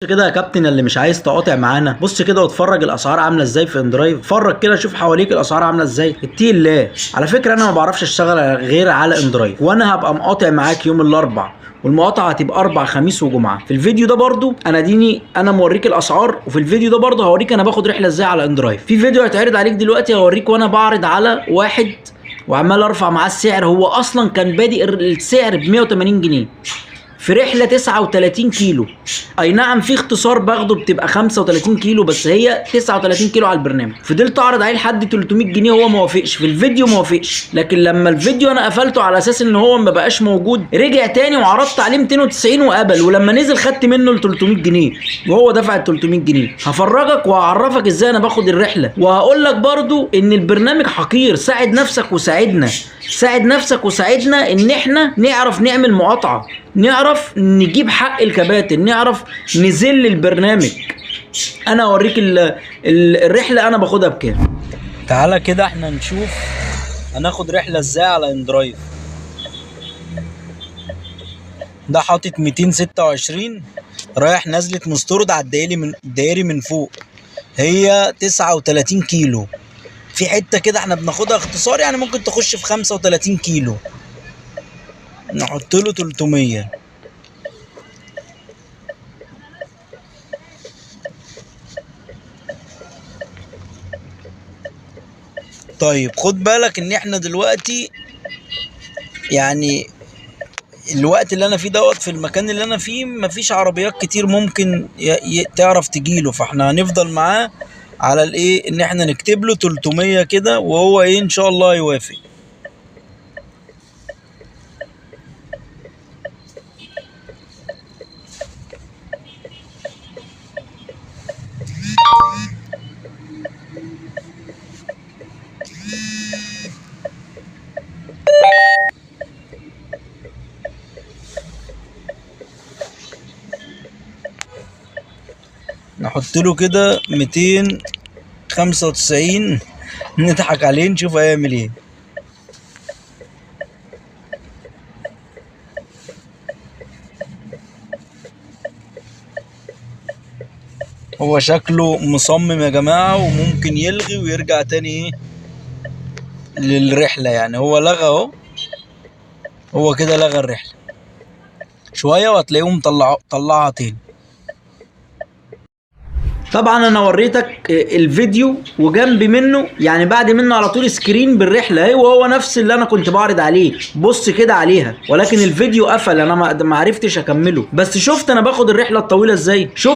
كده يا كابتن اللي مش عايز تقاطع معانا، بص كده واتفرج الاسعار عامله ازاي في اندرايف. اتفرج كده، شوف حواليك الاسعار عامله ازاي. اتقي الله. على فكرة انا ما بعرفش اشتغل غير على اندرايف، وانا هبقى مقاطع معاك يوم الاربع، والمقاطعه هتبقى اربع خميس وجمعه. في الفيديو ده برضو انا ديني انا موريك الاسعار، وفي الفيديو ده برضو هوريك انا باخد رحله ازاي على اندرايف. في فيديو هيتعرض عليك دلوقتي هوريك وانا بعرض على واحد وعمال ارفع معاه السعر. هو اصلا كان بادئ السعر ب 180 جنيه في رحله 39 كيلو. اي نعم في اختصار باخده بتبقى 35 كيلو، بس هي 39 كيلو على البرنامج. فضلت اعرض عليه لحد 300 جنيه، هو ما وافقش في الفيديو، ما وافقش. لكن لما الفيديو انا قفلته على اساس ان هو ما بقاش موجود، رجع تاني وعرضت عليه 290 وقبل، ولما نزل خدت منه ال 300 جنيه وهو دفع ال 300 جنيه. هفرجك وهعرفك ازاي انا باخد الرحلة، وهقول لك برضو ان البرنامج حقير. ساعد نفسك وساعدنا، ساعد نفسك وساعدنا ان احنا نعرف نعمل مقاطعه، نعرف نجيب حق الكباتن، نعرف نذل البرنامج. انا اوريك الرحلة انا باخدها بكام. تعالى كده احنا نشوف هناخد رحله ازاي على اندرايف. ده حاطط 226 رايح نزلة مستورد على الدائري، من الدائري من فوق، هي 39 كيلو. في حتة كده احنا بناخدها اختصار، يعني ممكن تخش في 35 كيلو. نحط له 300. طيب خد بالك ان احنا دلوقتي يعني الوقت اللي انا فيه دوت في المكان اللي انا فيه مفيش عربيات كتير ممكن تعرف تجيله، فاحنا هنفضل معاه على الايه ان احنا نكتب له 300 كده، وهو ايه ان شاء الله يوافق. نحط له كده 295، نضحك عليه نشوف هيعمل ايه. هو شكله مصمم يا جماعة، وممكن يلغي ويرجع تاني ايه للرحلة. يعني هو لغى اهو، هو كده لغى الرحلة شوية وهتلاقيهم طلعها تاني. طبعا انا وريتك الفيديو وجنب منه، يعني بعد منه على طول screen بالرحله اهي، وهو نفس اللي انا كنت بعرض عليه. بص كده عليها، ولكن الفيديو قفل، انا ما عرفتش اكمله. بس شفت انا باخد الرحلة الطويلة ازاي. شفت